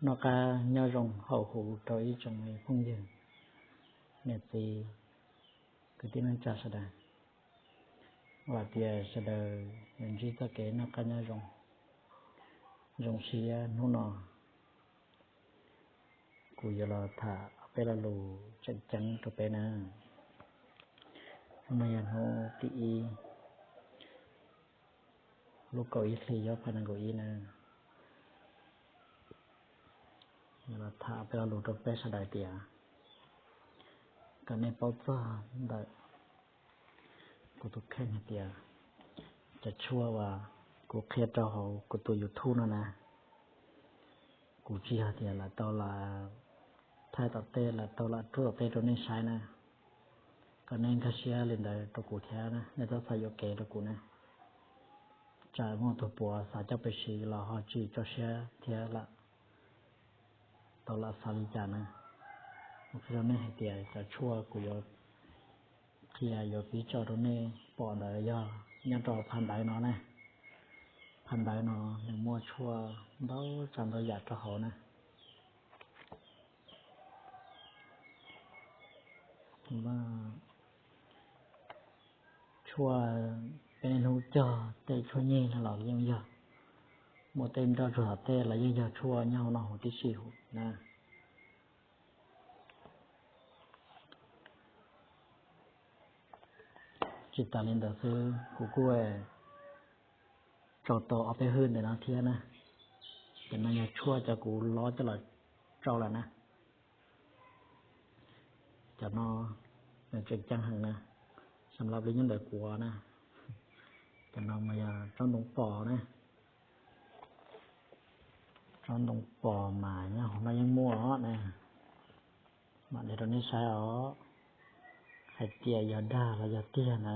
Noj qab nyob zoo hauv huv rau ib tsoom phooj ywg, niam txiv, kwv tij neej tsa sawv daws. Vam tias sawv daws yuav ntsib txoj kev noj qab nyob zoo. Zoo siab hnub no kuv yuav los tham ob peb lo lus tseem ceeb rau peb na. Hnub no yog hnub tim ib, lub kaum ib hlis ob phav nees nkaum ib na. Yuav los tham ob peb lo lus rau peb sawv daws tias kom nej paub txog ntawm kuv tus kheej hais tias cov tshuaj uas kuv qhia rau hauv kuv tus YouTube no na, kuv tsis yog tias lam tau lam thaij tom tej, lam tau lam rub tom tej rau nej saib na. Kom nej nkag siab li ntawd rau kuv thiab na, nej txhob xav yuam kev rau kuv na. Tsam muaj tus puav xav coj pes siv los ho tsis tso siab thiab lam tau lam xav li cas na. Kuv qhia rau nej hais tias cov tshuaj kuv yuav qhia, yuav piv tso rau nej pom ntawd yog nyob rau phaj ntawv no na. Phaj ntawv no nws muaj tshuaj ntau tsav ntau yam rau hauv na. Tshuaj peb niaj hnub cog tej tshuaj nyeg los yeej yog, muaj tej nroj tsuag tom tej los yeej yog tshuaj nyob hauv no huv tib si huv na. Tsis tas li ntawd xwb, kuv kuj tsau tau ob peb hwj ntawm no thiab na. Cov no yog tshuaj cov kuv lob coj los tsau lawm na. Cov no nws tseem ceeb heev na, xam lab li nyob ntawm kuv na. Cov no mas yog tsob ntoo pos na. Tsob ntoo pos mas nyob hauv no yeej muaj os na. Mam li rau nej saib os, hais tias yog dag los yog tiag na.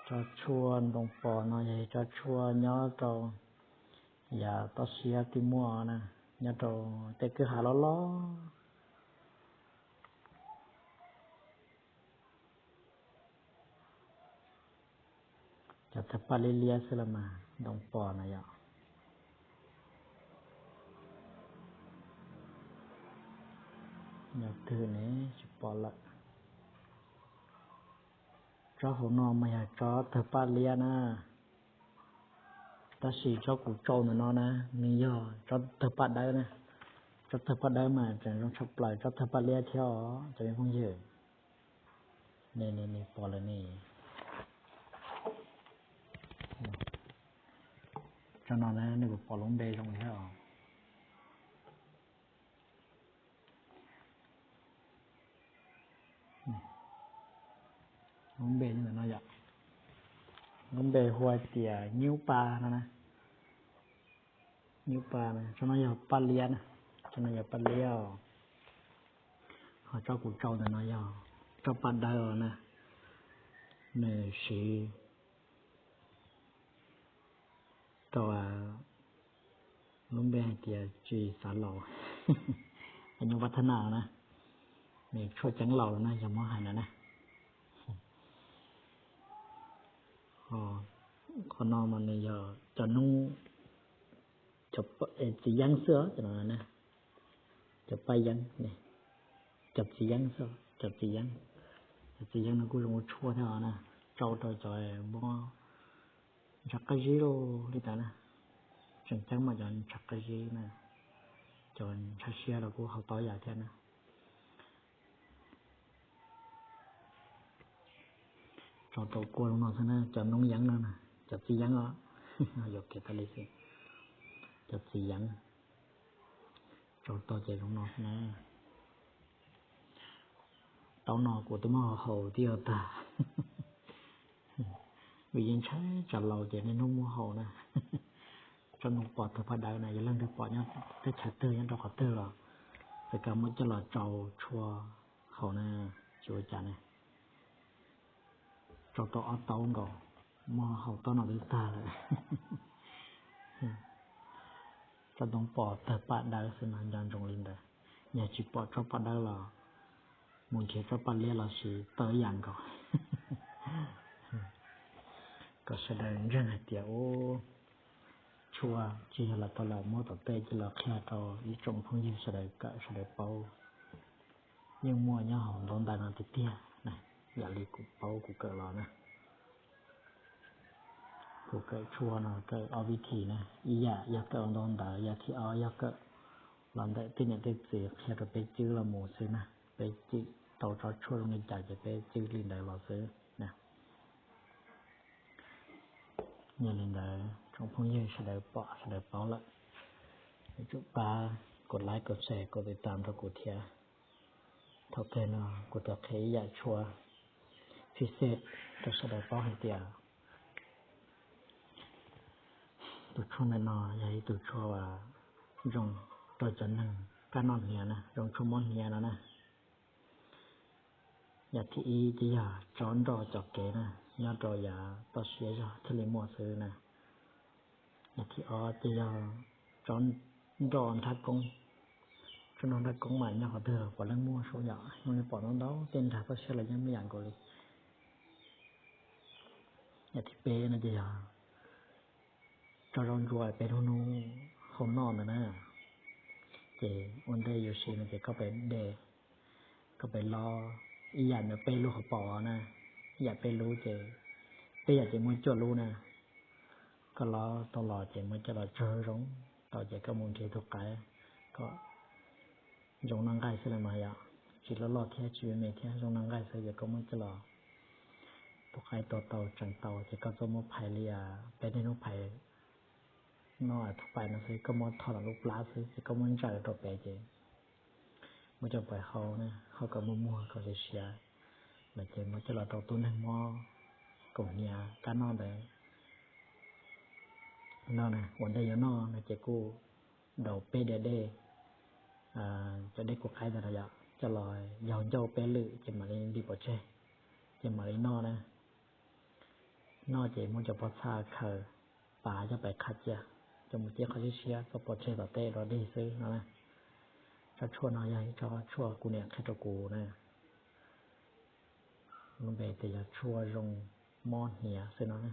Tsob tshuaj ntoo pos no yog tsob tshuaj nyob rau yav toj siab twb muaj na, nyob rau tej kwj ha loj loj. Cov tawg paj liab liab xwb los mas ntoo pos na yom. Yog twg ne tsis pom lawm. Tsob hauv no mas yog tsob tawg paj liab na, tab sis tsob kuv tsau ntawm no na, nws yog tsob tawg paj dawb na. Tsob tawg paj dawb mas tseem zoo tshaj plaws tsob tawg paj liab thiab os cov me phooj ywg. Ne ne ne pom lawm ne. Tsob no na nej puas pom lub npe zoo thiab os? Lub npe li ntawm no yom. Lub npe hu tias nyub pa no na. Nyub pa na, tsob no yog paj liab na. Tsob no yog paj liab os. Ho tsob kuv tsau ntawm no yog tsob paj dawb os na. Nws siv rau lub npe hais tias tsis xav laus, nyuj vaj thab naj na. Nws tshuaj ceeb laus na yog muab hais no na. Qhov no mas nws yog cov noob, cov txiv yeeb xwb os, cov no na, cov paj yeeb, cov txiv yeeb xwb, cov txiv yeeb. Cov txiv yeeb no kuj zoo ua tshuaj thiab os na, tsau rau cov muab ntshav qab zib li ntawd na. Tseem ceeb mas cov ntshav qab zib na, cov ntshav siab los kuj haus tau yam thiab na. Tsau tau kua zoo no xwb na, cov noob yeeb no na, cov txiv yeeb os. Yuam kev tas li xwb, cov txiv yeeb. Tsau tau ces zoo no xwb na. Taub no kuv twb muab haus tib yog tag, vim yeej ntshai tsam laus ces niaj hnub muab haus na. Tsob ntoo pos tawg paj dawb na, yog leej twg pom nyob teb chaws twg nyob rau qhov twg los txawm kawg muab coj los tsau tshuaj haus na, tsis ua cas na. Tsau tau ob taub nkaus, muab haus taub no twb tag lawm. tsob ntoo pom tawg paj dawb xwb no nco ntsoov li ntawd. Yog tsis pom tsob paj dawb los mus nrhiav tsob paj liab los sis tawg ib yam nkaus. Kom sawv daws ntseeg hais tias ub, tshuaj tsis yog lam tau lam muab tom tej cia los qhia rau ib tsoom phooj ywg sawv daws kawm sawv daws paub. Yeej muaj nyob hauv ntaub ntawv no tiag tiag na, yam li kuv paub kuv kawm los na. Kuv kawm tshuaj no kawm ob vib thim na, ib yam yog kawm ua ntaub ntawv, yam thib ob yog kawm los ntawm tej niam tej txiv qhia rau peb cwb los mus xwb na. Peb cwb tau tsob tshuaj zoo li cas ces peb cwb li ntawd los xwb na. Yog li ntawd tsoom phooj ywg sawv daws pom sawv daws paub lawm, yuav tsum pab kom like, kom share, kom tiv tam rau kuv thiab. Thaum kawg no kuv tau qhia ib yam tshuaj phij xej rau sawv daws paub hais tias tus tshuaj ntawm no yog ib tug tshuaj uas zoo rau cov neeg kab noj hniav na, zoo tshuaj mob hniav no na. Yam thib ib ces yog tsob nroj cov kev na, nyob rau yav toj siab zog thiaj li muaj xwb na. Yam thib ob ces yog tsob nroj nrhab koob. Tsob nroj nrhab koob mas nyob qhov twg los puav leej muaj sub yom, yeej li pom ntau ntau tej nrag toj siab los yeej muaj yam nkaus li. Yam thib peb no ces yog tsob zaub ntsuab peb hnub hnub hau noj ntawd na. Ces ua ntej yuav siv no ces koj pem de, koj pem lob ib yam ntawd peb lub hauv paus na, ib yam peb lub ces peb yam ces muaj cuaj lub na. Koj lob tau los ces muab coj los tsawg zoo tau ces koj mus nrhiav tus qaib kom zoo noj nqaij xwb los mas yom, tsis loj loj thiab tsis me me thiab, zoo noj nqaij xwb ces koj muab coj los, tus qaib tua tau tseem tau ces koj txawm muab phais li peb niaj hnub phais noj thoob plaws no xwb, koj muab tho los lub plab xwb ces koj muab ntsaws rau pem ces muab coj pais hau na, hau kom muag muag kom siav siav, lawm ces muab coj los rau tub neeg mob kaus hniav kab noj ntawd noj na. Ua ntej yuav noj no ces kuj daus peb diav dej, cov dej kua qaib ntawd no yom, coj los yaug ncauj peb lwm ces mam li nti pov tseg, ces mam li noj na. Noj ces muab cov pob txha khaws pav coj pais qhav cia, coj mus ciab qhov siab siab, txhob pov tseg tom tej rau dig xwb no na. Tsob tshuaj no yog ib tsob tshuaj kuv niam qhia rau kuv na, lub npe tias yog tshuaj zoo mob hniav xwb no na.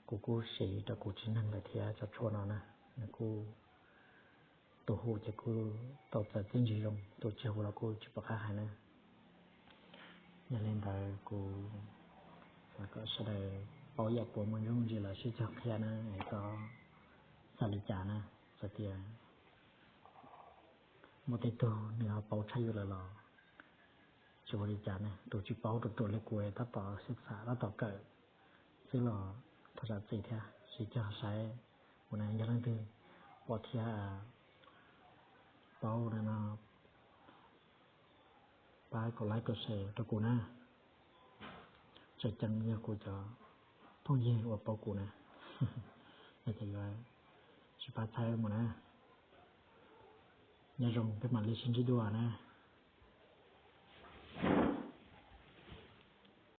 Kuv kuj siv rau kuv tsev neeg lawm thiab tsob tshuaj no na, nws kuj, tus hu ces kuj tau txawm txiaj ntsig zoo, tus tsis hu los kuj tsis pom qab hais na. Yog li ntawd kuv xav kom sawv daws paub yam puas muaj ntsuj ntsis los sib cog qhia na, es txhob xav li cas na, txawm tias muaj tej tug nws ho paub tshaj yus lawm los tsis ua li cas ne. Tus tsis paub ruam ruam li kuv tab tom xav xav tab tom kawm xwb los thov zam txim thiab, sib cog saib. Kuv na yog leej twg pom thiab paub no, pab kom like kom share rau kuv na. Tseem ceeb yog kuv cov phooj ywg uas paub kuv na, yog ces yuav sib pab txhawb mus na. Nyob zoo, peb mam li sib ntsib dua na.